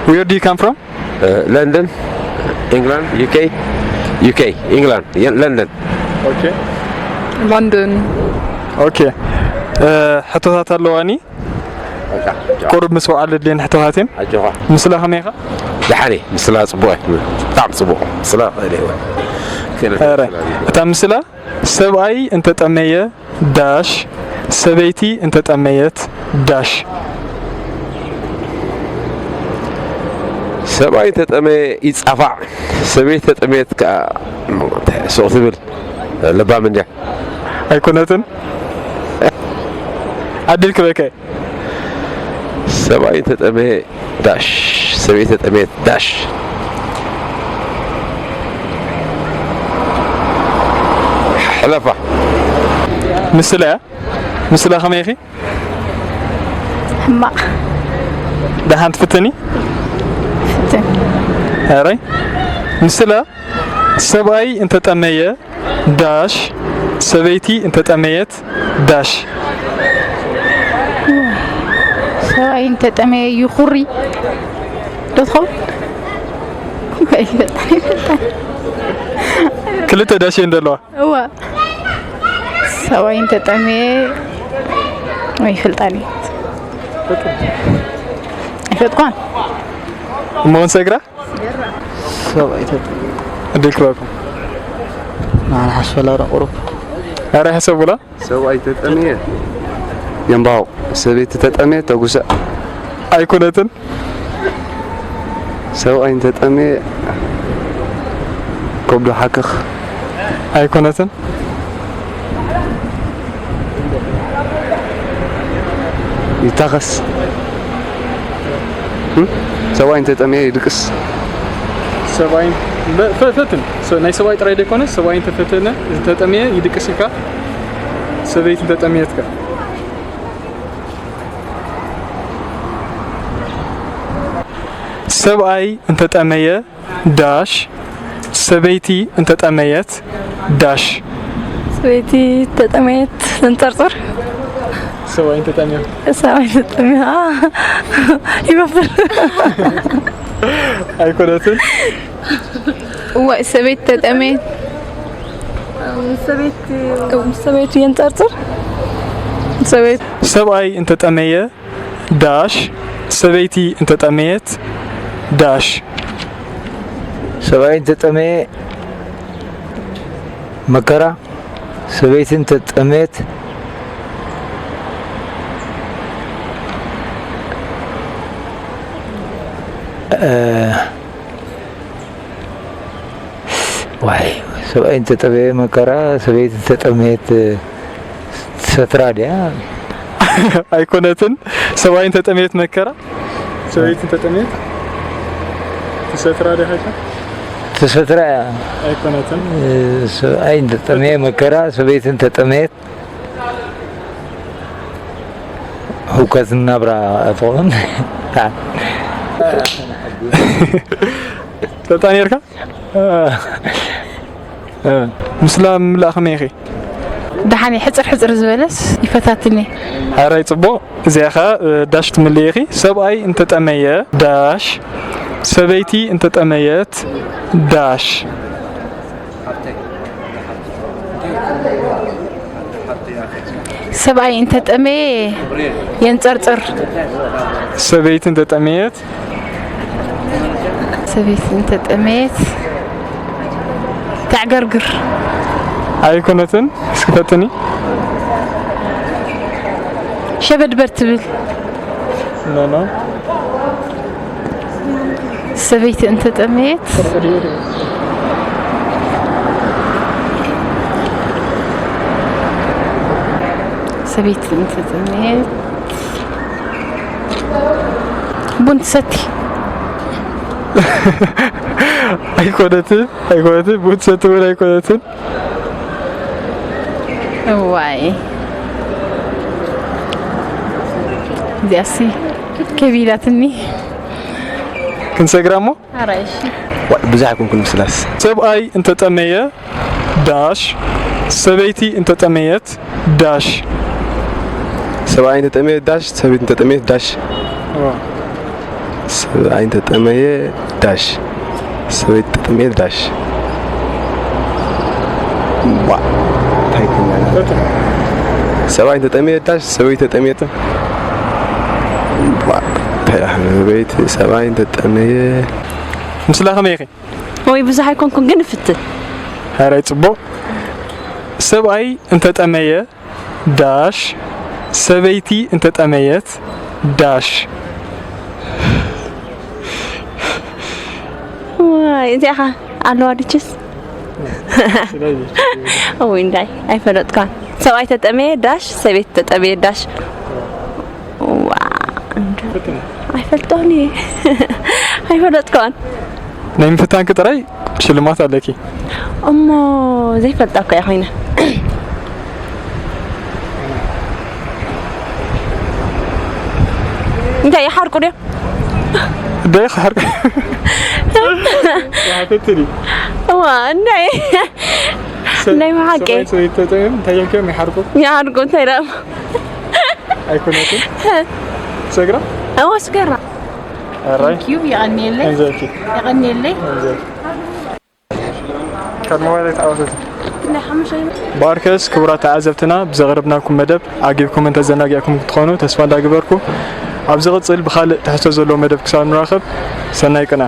Where do you come from? ለንደን፣ ኢንግላንድ፣ ዩኬ። ዩኬ፣ ኢንግላንድ፣ ለንደን። Okay. London. Okay. ሕቶታት ኣለዋኒ። ቁሩብ ምስ ወዓል ድሌን ሕቶታት እየን። ኣጆኻ። ምስላ ከመይ ኢኻ? ደሓን እየ። ምስላ ጽቡቕ እየ። ብጣዕሚ ጽቡቕ ምስላ። እታ ምስላ፣ ሰብኣይ እንተጠመየ ዳሽ፣ ሰበይቲ እንተጠመየት ዳሽ። ሰብኣይ ተጠመየ ይጻፋዕ፣ ሰበይቲ ተጠመየት ከዓ ሱቕ ትብል። ለባም እንድያ። ኣይኮነትን? ዕድል ክበከ። ሰብኣይ ተጠመየ ዳሽ፣ ሰበይቲ ተጠመየት ዳሽ። ሕለፋ። ምስላ እያ። ምስላ ከመይ ኢኺ? ሕማቕ። ደሓን ትፍትኒ? ፍትን። ኣራይ። ምስላ፣ ሰብኣይ እንተጠመየ ዳሽ፣ ሰበይቲ እንተጠመየት ዳሽ። ሰብኣይ እንተጠመየ ይኹሪ ዶ ትኸውን? ክልተ ዳሽ እየን ዘለዋ። እዋ፣ ሰብኣይ እንተጠመየ ኣይፈልጣን እየ። ኣይፈልጥኳን። እሞ ክንሰግራ? ሰብኣይ ተጠመየ ዕድል ክበኩም። ንዓና ሓስበላ ዶ ቁሩብ። ኣረ ሕሰቡላ። ሰብኣይ ተጠመየ የንባው፣ ሰበይቲ ተጠመየ ተጉሰ። ኣይኮነትን። ሰብኣይ እንተጠመየ ከብዱ ሓክኽ። ኣይኮነትን። ይታኸስ። እም? ሰብኣይ እንተጠመየ ይድቅስ። ሰብኣይ በ- ፈ- ፈትን ሰ- ናይ ሰብኣይ ጥራይ ዘይኮነ ሰብኣይ እንተፈተነ እንተጠመየ ይድቅስ ኢልካ፣ ሰበይቲ እንተጠመየትካ። ሰብኣይ እንተጠመየ ዳሽ፣ ሰበይቲ እንተጠመየት ዳሽ። ሰበይቲ ተጠመየት ተንጠርጥር። ሰብኣይ እንተጠመየ ሰብኣይ ተጠመየ ይበፍር። ኣይኮነትን። እዋይ ሰበይቲ ተጠመየት ሰበይቲ ሰበይቲ የንጠርጥር። ሰበይቲ ሰብኣይ እንተጠመየ ዳሽ፣ ሰበይቲ እንተጠመየት ዳሽ። ሰብኣይ እንተጠመየ መከራ፣ ሰበይቲ እንተጠመየት እ፣ ዋይ፣ ሰብኣይ እንተጠመየ መከራ፣ ሰበይቲ እንተጠመየት ትሰትራ ድያ? ኣይኮነትን። ሰብኣይ እንተጠመየት መከራ፣ ሰበይቲ እንተጠመየት ትሰትራ ድያ? ትሰትራ እያ። ኣይኮነትን። ሰብኣይ እንተጠመየ መከራ፣ ሰበይቲ እንተጠመየት ህውከት ናብራ ኣይትኸውን። ጠጣ ነርካ? ምስላ ምምላእ ከመይ ኢኺ? ደሓን ሕፅር ሕፅር ዝበለስ ይፈታትኒ። ሓራይ ጽቡቕ። እዚኣ ኸ ዳሽ ትምልኢ ኢኺ። ሰብኣይ እንተጠመየ ዳሽ፣ ሰበይቲ እንተጠመየት ዳሽ። ሰብኣይ እንተጠመየ የንፀርፅር። ሰበይቲ እንተጠመየት ሰበይቲ እንተጠመየት ተዕገርግር። ኣይኮነትን። እስኪ ፈትኒ። ሸበድበድ ትብል። ኖ ኖ። ሰበይቲ እንተጠመየት ሰበይቲ እንተጠመየት ቡን ትሰቲ። ኣይኮነትን። ኣይኮነትን። ቡን ትሰቲ እውን ኣይኮነትን። እዋይ እዚኣሲ ከቢዳትኒ። ክንሰግራ እሞ። ኣራይሽ ብዙሕ ኣይኮንኩን ምስላስ። ሰብኣይ እንተጠመየ ዳሽ፣ ሰበይቲ እንተጠመየት ዳሽ። ሰብኣይ እንተጠመየ ዳሽ፣ ሰበይቲ እንተጠመየት ዳሽ። ሰብኣይ እንተጠመየ ዳሽ፣ ሰበይቲ ተጠመየት ዳሽ። ባ፣ እንታይ ክመና? ሰብኣይ እንተጠመየ ዳሽ፣ ሰበይቲ ተጠመየት። ባ፣ እንታይ ደኣ፣ ሰበይቲ፣ ሰብኣይ እንተጠመየ። ምስላ ከመይ ኢኺ? ወይ ብዙሕ ኣይኮንኩን ግን እፍትን። ሕራይ ጽቡቕ። ሰብኣይ እንተጠመየ ዳሽ፣ ሰበይቲ እንተጠመየት ዳሽ። ዋይ፣ እዚኣ ኸ ኣለዋ ድችስ? እውይ፣ እንዳይ፣ ኣይፈለጥኳን። ሰብኣይ ተጠመየ ዳሽ፣ ሰበይቲ ተጠመየ ዳሽ። ዋ፣ እንዶ። ኣይፈልጦን እየ። ኣይፈለጥኳን። ናይ ምፍታንኪ ጥራይ ሽልማት ኣለኪ። እሞ ዘይፈልጣ እኮ እያ ኮይነ። እንታይ ይሓርቁ ድዮም? እንታይ ክሓርቁ? ሓተትኒ። እዋ፣ እንታይ? ሰብ-፣ ናይ ብሓቂ። ሰብኣይ ሰበይቲ ተጠሚዮም እንታይ ኢሎም እዮም ይሓርቁ? ይሓርቁ፣ እንታይ ደኣ? ኣይኮነትን። ሰግራ? እዋ፣ ስገራ። ኣራይ። Thank you፣ የቐንየለይ። እንዘኪ። የቐንየለይ። እንዘኪ። ካብ ሞባይል ኣይተዓወተትን። ብኣርከስ ክቡራት ተዓዘብትና ብዘቕረብናኩም መደብ ዓጊብኩምን ተዘናጊዕኩም ክትኾኑ ተስፋ እንዳገበርኩ፣ ኣብ ዝቕጽል ብኻልእ ትሕዝቶ ዘለዎ መደብ ክሳብ ንራኸብ ሰናይ ቅነ።